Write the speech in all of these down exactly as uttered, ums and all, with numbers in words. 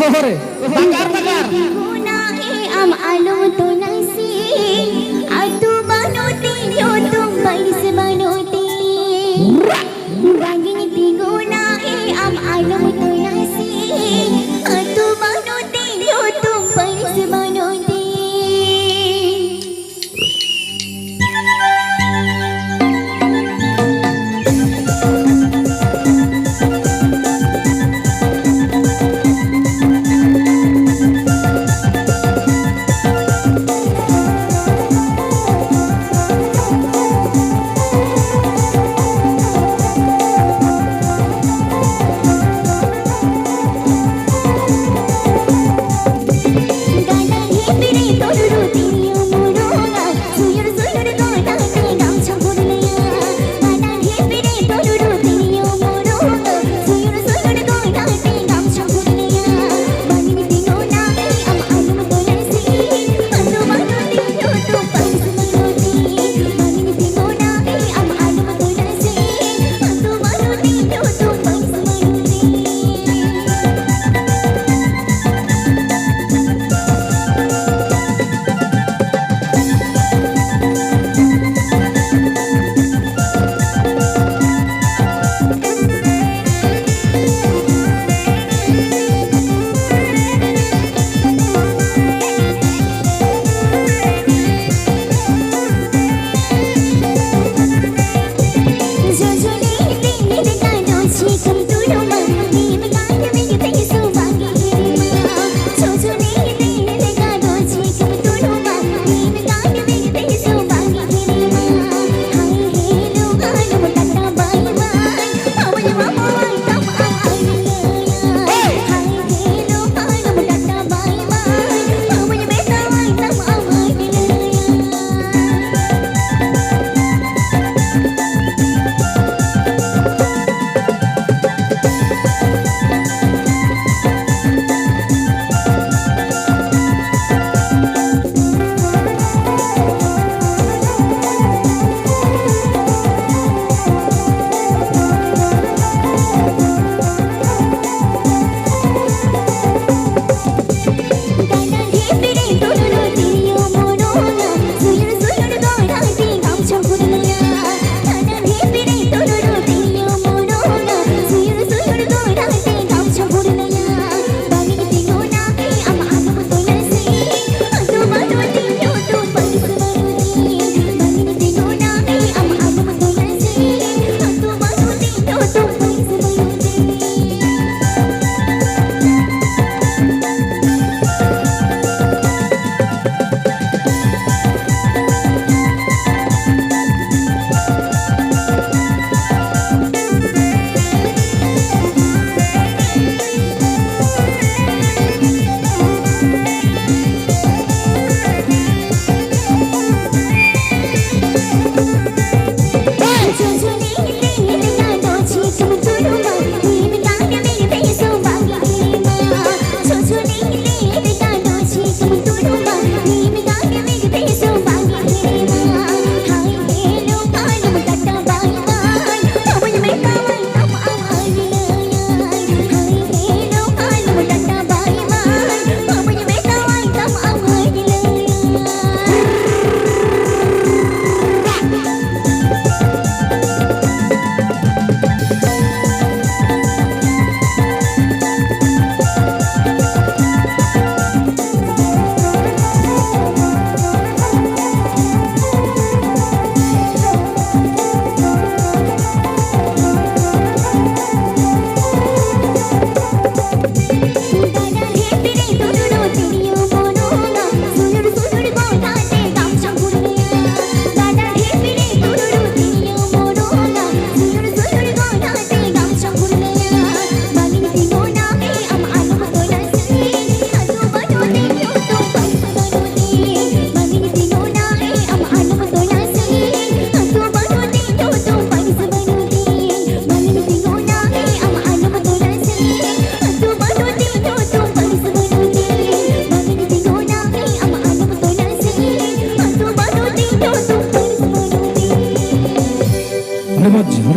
ᱫᱚᱦᱚ ᱨᱮ ᱛᱟᱠᱟᱨ ᱛᱟᱠᱟᱨ᱾ ᱛᱤᱸᱜᱩᱱᱟ ᱮ ᱟᱢ ᱟᱞᱚᱢ ᱛᱚᱱᱟᱥᱤ, ᱟᱹᱛᱩ ᱵᱟᱹᱱᱩᱜ ᱛᱤᱧ ᱧᱩᱛᱩᱢ ᱯᱟᱹᱨᱤᱥ ᱵᱟᱹᱱᱩᱜ ᱛᱤᱧ᱾ ᱵᱟᱝᱤᱧ ᱛᱤᱸᱜᱩᱱᱟ ᱮ ᱟᱢ ᱟᱞᱚᱢ ᱛᱚᱱᱟᱥᱤ, ᱟᱹᱛᱩ ᱵᱟᱹᱱᱩᱜ ᱛᱤᱧ ᱧᱩᱛᱩᱢ ᱯᱟᱹᱨᱤᱥ ᱵᱟᱹᱱᱩᱜ ᱛᱤᱧ᱾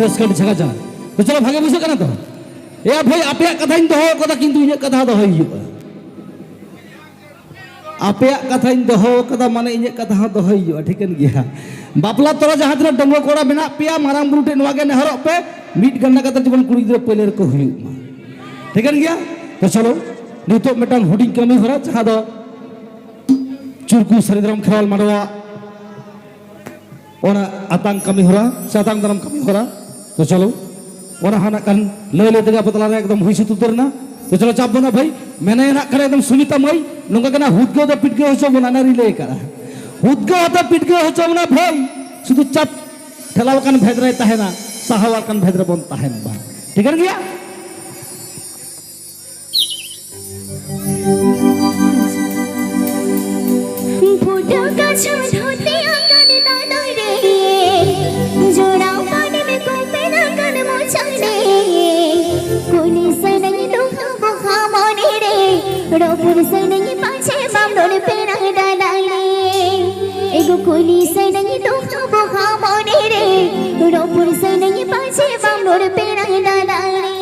ᱨᱟᱹᱥᱠᱟᱹ ᱟᱹᱰᱤ ᱡᱷᱟᱠᱟ ᱡᱷᱟᱠ᱾ ᱛᱚ ᱪᱚᱞᱚ, ᱵᱷᱟᱜᱮ ᱵᱩᱡᱷᱟᱹᱜ ᱠᱟᱱᱟ ᱛᱚ? ᱮᱭᱟ ᱵᱷᱟᱹᱭ, ᱟᱯᱮᱭᱟᱜ ᱠᱟᱛᱷᱟᱧ ᱫᱚᱦᱚ ᱠᱟᱫᱟ, ᱠᱤᱱᱛᱩ ᱤᱧᱟᱹᱜ ᱠᱟᱛᱷᱟ ᱦᱚᱸ ᱫᱚᱦᱚᱭ ᱦᱩᱭᱩᱜᱼᱟ᱾ ᱟᱯᱮᱭᱟᱜ ᱠᱟᱛᱷᱟᱧ ᱫᱚᱦᱚ ᱠᱟᱫᱟ, ᱢᱟᱱᱮ ᱤᱧᱟᱹᱜ ᱠᱟᱛᱷᱟ ᱦᱚᱸ ᱫᱚᱦᱚᱭ ᱦᱩᱭᱩᱜᱼᱟ, ᱴᱷᱤᱠᱟᱹᱱ ᱜᱮᱭᱟ? ᱵᱟᱯᱞᱟ ᱛᱚᱨᱟ ᱡᱟᱦᱟᱸ ᱛᱤᱱᱟᱹᱜ ᱰᱟᱺᱜᱩᱣᱟᱹ ᱠᱚᱲᱟ ᱢᱮᱱᱟᱜ ᱯᱮᱭᱟ, ᱢᱟᱨᱟᱝ ᱵᱩᱨᱩ ᱴᱷᱮᱱ ᱱᱚᱣᱟ ᱜᱮ ᱱᱮᱦᱚᱨᱚᱜ ᱯᱮ, ᱢᱤᱫ ᱜᱟᱱᱰᱟ ᱠᱟᱛᱮ ᱡᱮᱢᱚᱱ ᱠᱩᱲᱤ ᱜᱤᱫᱽᱨᱟᱹ ᱯᱟᱹᱭᱞᱟᱹ ᱨᱮᱠᱚ ᱦᱩᱭᱩᱜ ᱢᱟ, ᱴᱷᱤᱠᱟᱹᱱ ᱜᱮᱭᱟ? ᱛᱚ ᱪᱚᱞᱚ, ᱱᱤᱛᱚᱜ ᱢᱤᱫᱴᱟᱝ ᱦᱩᱰᱤᱧ ᱠᱟᱹᱢᱤ ᱦᱚᱨᱟ, ᱡᱟᱦᱟᱸ ᱫᱚ ᱪᱩᱨᱠᱩ ᱥᱟᱹᱨᱤᱫᱷᱚᱨᱚᱢ ᱠᱷᱮᱨᱣᱟᱞ ᱢᱟᱰᱣᱟ ᱚᱱᱟ ᱟᱛᱟᱝ ᱠᱟᱹᱢᱤ ᱦᱚᱨᱟ ᱥᱮ ᱟᱛᱟᱝ ᱫᱟᱨᱟᱢ ᱠᱟᱹᱢᱤ ᱦᱚᱨᱟ᱾ ᱛᱚ ᱪᱚᱞᱚ, ᱚᱱᱟ ᱦᱚᱸ ᱱᱟᱜ ᱠᱷᱟᱱ ᱞᱟᱹᱭ ᱞᱟᱹᱭ ᱛᱮᱜᱮ ᱟᱵᱚ ᱛᱟᱞᱟᱨᱮ ᱮᱠᱫᱚᱢ ᱦᱩᱭ ᱥᱟᱹᱛ ᱩᱛᱟᱹᱨ ᱮᱱᱟ᱾ ᱛᱚ ᱪᱚᱞᱚ, ᱪᱟᱯ ᱵᱟᱹᱱᱩᱜᱼᱟ ᱵᱷᱟᱹᱭ, ᱢᱮᱱᱟᱭᱟ ᱱᱟᱜ ᱠᱷᱟᱱ ᱮᱠᱫᱚᱢ ᱥᱩᱢᱤᱛᱟ ᱢᱟᱹᱭ, ᱱᱚᱝᱠᱟ ᱜᱮ ᱱᱟᱜ ᱦᱩᱫᱜᱟᱹᱣ ᱫᱚ ᱯᱤᱰᱜᱟᱹᱣ ᱦᱚᱪᱚ ᱵᱚᱱᱟ, ᱚᱱᱟ ᱨᱤᱧ ᱞᱟᱹᱭ ᱟᱠᱟᱫᱼᱟ᱾ ᱦᱩᱫᱜᱟᱹᱣ ᱟᱛᱮ ᱯᱤᱰᱜᱟᱹᱣ ᱦᱚᱪᱚ ᱵᱚᱱᱟ ᱵᱷᱟᱹᱭ, ᱥᱩᱫᱷᱩ ᱪᱟᱯ ᱴᱷᱮᱞᱟᱣ ᱟᱠᱟᱱ ᱵᱷᱮᱫ ᱨᱮᱭ ᱛᱟᱦᱮᱱᱟ, ᱥᱟᱦᱟᱣ ᱟᱠᱟᱱ ᱵᱷᱮᱫ ᱨᱮᱵᱚᱱ ᱛᱟᱦᱮᱱ ᱢᱟ᱾ ᱴᱷᱤᱠᱟᱹᱱ ᱜᱮᱭᱟ? ᱯᱷᱩᱴᱟᱹ ᱠᱟᱪᱷᱟ ᱫᱷᱩᱛᱤ ᱟᱠᱟᱱ ᱫᱟᱱᱟ ᱨᱮ, ᱡᱚᱲᱟᱣ ᱯᱟᱹᱱᱤᱢ ᱠᱚᱯᱮᱱ ᱟᱠᱟᱱ ᱢᱚᱪᱟ ᱨᱮ᱾ ᱠᱩᱞᱤ ᱥᱟᱱᱟᱧ ᱫᱩᱠᱷ ᱵᱚᱦᱟ ᱢᱚᱱᱮ ᱨᱮ, ᱨᱚᱯᱩᱨ ᱥᱟᱱᱟᱧ ᱯᱟᱪᱷᱮ ᱵᱟᱢ ᱨᱚᱲ ᱯᱮᱲᱟ ᱫᱟᱫᱟ ᱨᱮ᱾ ᱮᱜᱳ ᱠᱩᱞᱤ ᱥᱟᱱᱟᱧ ᱫᱩᱠᱷ ᱵᱚᱦᱟ ᱢᱚᱱᱮ ᱨᱮ, ᱨᱚᱯᱩᱨ ᱥᱟᱱᱟᱧ ᱯᱟᱪᱷᱮ ᱵᱟᱢ ᱨᱚᱲ ᱯᱮᱲᱟ ᱫᱟᱫᱟ ᱨᱮ᱾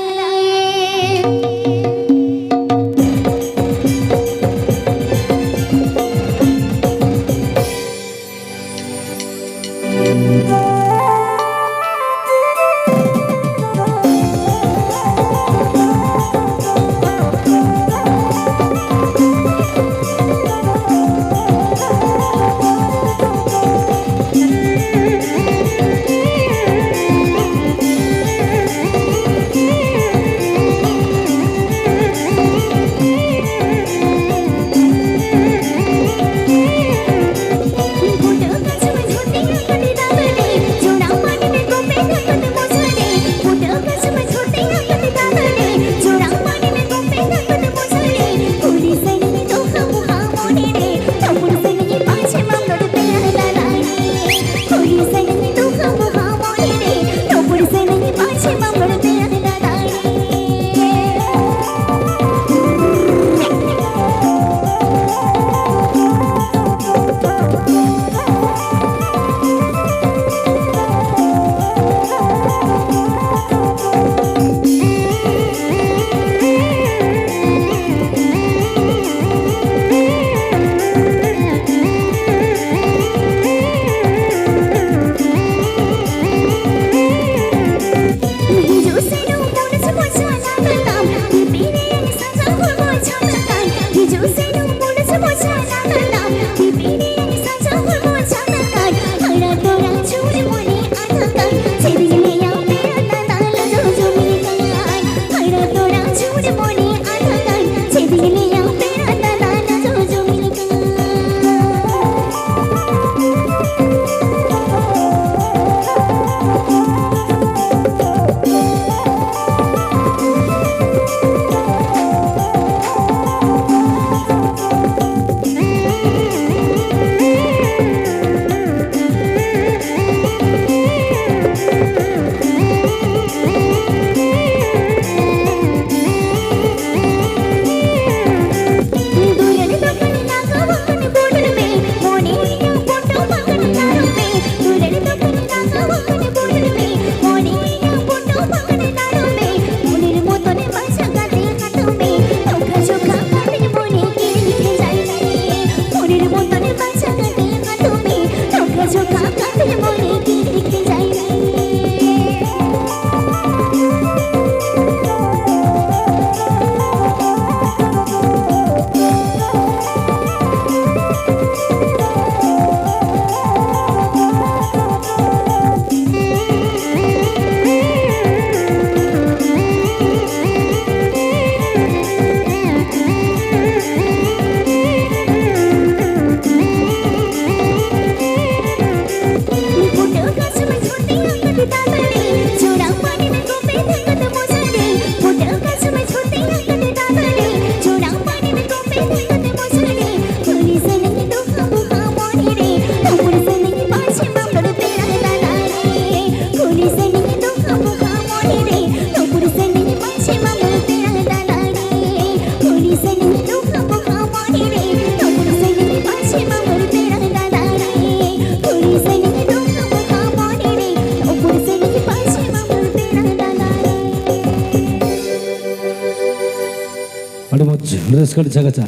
ᱟᱹᱰᱤ ᱢᱚᱡᱽ, ᱨᱟᱹᱥᱠᱟᱹ, ᱟᱹᱰᱤ ᱪᱷᱟᱠᱟᱪᱟ᱾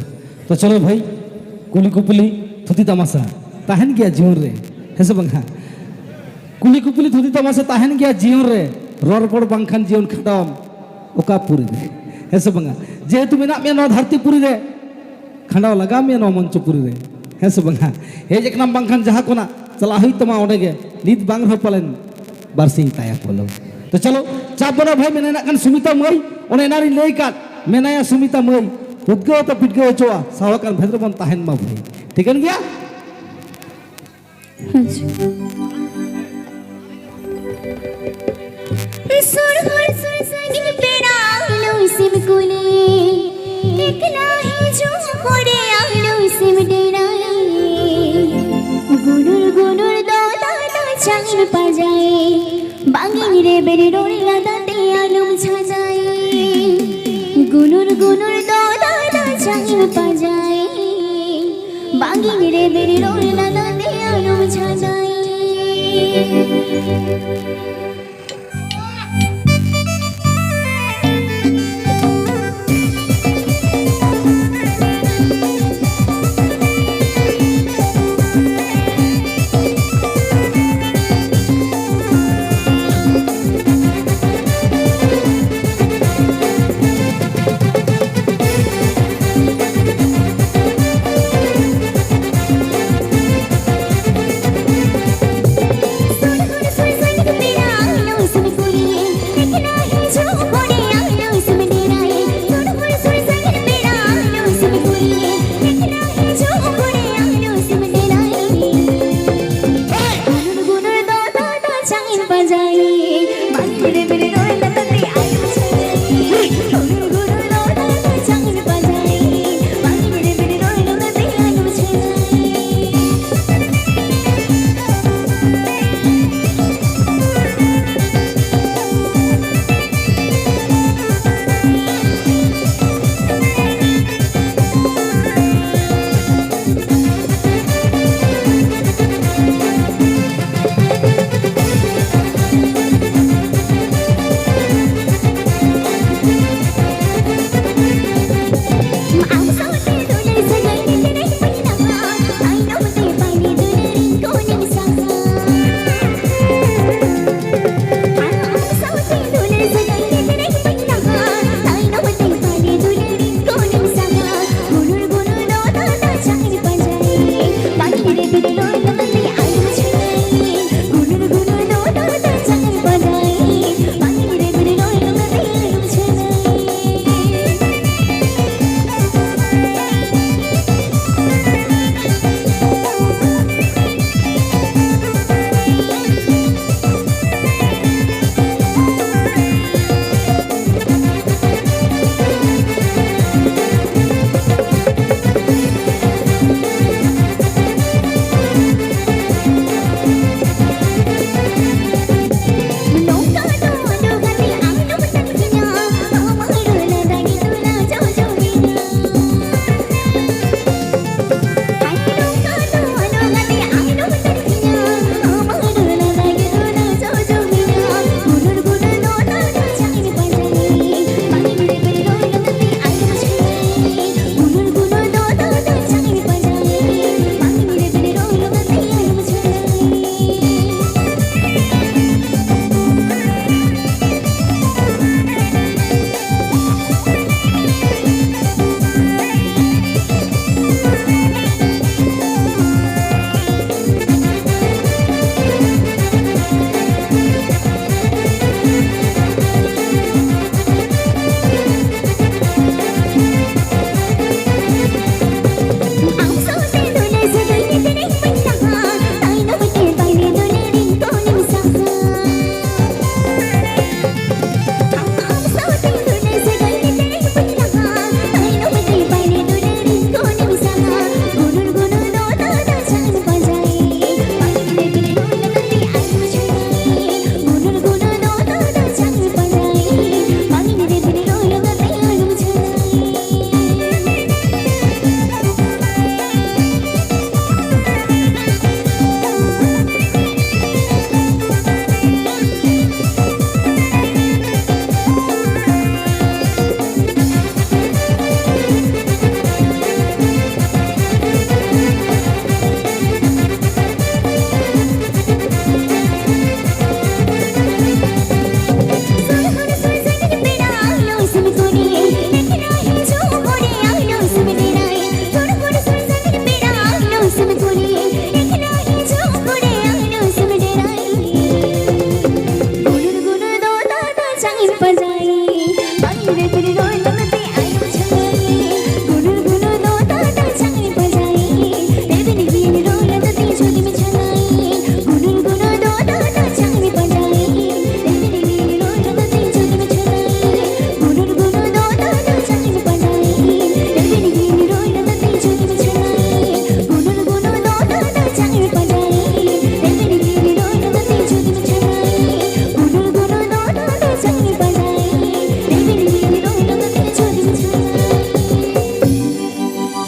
ᱛᱚ ᱪᱚᱞᱚ ᱵᱷᱟᱹᱭ, ᱠᱩᱞᱤ ᱠᱩᱯᱞᱤ, ᱛᱷᱩᱛᱤ ᱛᱟᱢᱟᱥᱟ ᱛᱟᱦᱮᱱ ᱜᱮᱭᱟ ᱡᱤᱭᱚᱱ ᱨᱮ, ᱦᱮᱸ ᱥᱮ ᱵᱟᱝ? ᱦᱮᱸ, ᱠᱩᱞᱤ ᱠᱩᱯᱞᱤ, ᱛᱷᱩᱛᱤ ᱛᱟᱢᱟᱥᱟ ᱛᱟᱦᱮᱱ ᱜᱮᱭᱟ ᱡᱤᱭᱚᱱ ᱨᱮ᱾ ᱨᱚᱲ ᱨᱚᱯᱚᱲ ᱵᱟᱝᱠᱷᱟᱱ ᱡᱤᱭᱚᱱ ᱠᱷᱟᱸᱰᱟᱣᱟᱢ ᱚᱠᱟ ᱯᱩᱨᱤ ᱨᱮ, ᱦᱮᱸ ᱥᱮ ᱵᱟᱝᱟ? ᱡᱮᱦᱮᱛᱩ ᱢᱮᱱᱟᱜ ᱢᱮᱭᱟ ᱱᱚᱣᱟ ᱫᱷᱟᱹᱨᱛᱤ ᱯᱩᱨᱤ ᱨᱮ, ᱠᱷᱟᱸᱰᱟᱣ ᱞᱟᱜᱟᱣ ᱢᱮᱭᱟ ᱱᱚᱣᱟ ᱢᱚᱧᱪᱚᱯᱩᱨᱤ ᱨᱮ, ᱦᱮᱸ ᱥᱮ ᱵᱟᱝᱟ? ᱦᱮᱡ ᱟᱠᱟᱱᱟᱢ ᱵᱟᱝᱠᱷᱟᱱ ᱡᱟᱦᱟᱸ ᱠᱷᱚᱱᱟᱜ ᱪᱟᱞᱟᱜ ᱦᱩᱭᱩᱜ ᱛᱟᱢᱟ ᱚᱸᱰᱮ ᱜᱮ, ᱱᱤᱛ ᱵᱟᱝ ᱨᱮᱦᱚᱸ ᱯᱟᱞᱮᱱ ᱵᱟᱨᱥᱤᱧ ᱛᱟᱭᱟ ᱯᱚᱞᱚ᱾ ᱛᱚ ᱪᱚᱞᱚ, ᱪᱟᱯ ᱵᱟᱹᱱᱩᱜᱼᱟ ᱵᱷᱟᱹᱭ, ᱢᱮᱱᱟᱭ ᱱᱟᱜ ᱠᱷᱟᱱ ᱥᱩᱢᱤᱛᱟ ᱢᱟᱹᱭ, ᱚᱱᱮ ᱮᱱᱟᱱ ᱨᱤᱧ ᱞᱟᱹᱭ ᱟᱠᱟᱫ, ᱢᱮᱱᱟᱭᱟ ᱥᱩᱢᱤᱛᱟ ᱢᱟᱹᱭ, ᱩᱫᱽᱜᱟᱹᱣ ᱟᱛᱮ ᱯᱤᱰᱜᱟᱹᱣ ᱦᱚᱪᱚᱣᱟ, ᱥᱟᱦᱟ ᱟᱠᱟᱱ ᱵᱷᱮᱫ ᱨᱮᱵᱚᱱ ᱛᱟᱦᱮᱱ ᱢᱟ ᱵᱷᱟᱹᱭ, ᱴᱷᱤᱠᱟᱹᱱ ᱜᱮᱭᱟ? ᱟᱪᱪᱷᱟ᱾ ᱥᱩᱨ ᱦᱚᱲ ᱥᱩᱨ ᱥᱟᱺᱜᱤᱧ ᱯᱮᱲᱟ ᱟᱞᱚᱢ ᱥᱮᱢ ᱠᱩᱞᱤ, ᱮᱠᱞᱟ ᱦᱤᱡᱩᱜ ᱯᱚᱨᱮ ᱟᱞᱚᱢ ᱥᱮᱢ ᱰᱮᱨᱟᱭ᱾ ᱜᱩᱱᱩᱨ ᱜᱩᱱᱩᱨ ᱫᱚ ᱫᱟᱫᱟ ᱪᱟᱝ ᱯᱟᱡᱟᱭ, ᱵᱟᱝᱤᱧ ᱨᱮᱵᱮᱱ ᱨᱚᱲ ᱞᱟᱫᱟ ᱛᱮ ᱟᱞᱚᱢ ᱪᱷᱟᱡᱟᱭ᱾ ᱜᱩᱱᱩᱨ ᱜᱩᱱᱩᱨ ᱫᱚ ᱫᱟᱫᱟ ᱪᱟᱝ ᱯᱟᱡᱟᱭ, ᱵᱟᱝᱤᱧ ᱨᱮᱵᱮᱱ ᱨᱚᱲ ᱞᱟᱫᱟ ᱛᱮ ᱟᱞᱚᱢ ᱪᱷᱟᱡᱟᱭ᱾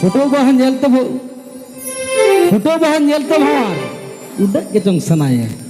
ᱯᱷᱳᱴᱳ ᱵᱟᱦᱟ ᱧᱮᱞ ᱛᱮ ᱵᱷᱚ-, ᱯᱷᱳᱴᱳ ᱵᱟᱦᱟ ᱧᱮᱞ ᱛᱮ ᱵᱷᱟᱶᱟᱨ ᱩᱰᱟᱹᱜ ᱜᱮ ᱪᱚᱝ ᱥᱟᱱᱟᱭᱮ᱾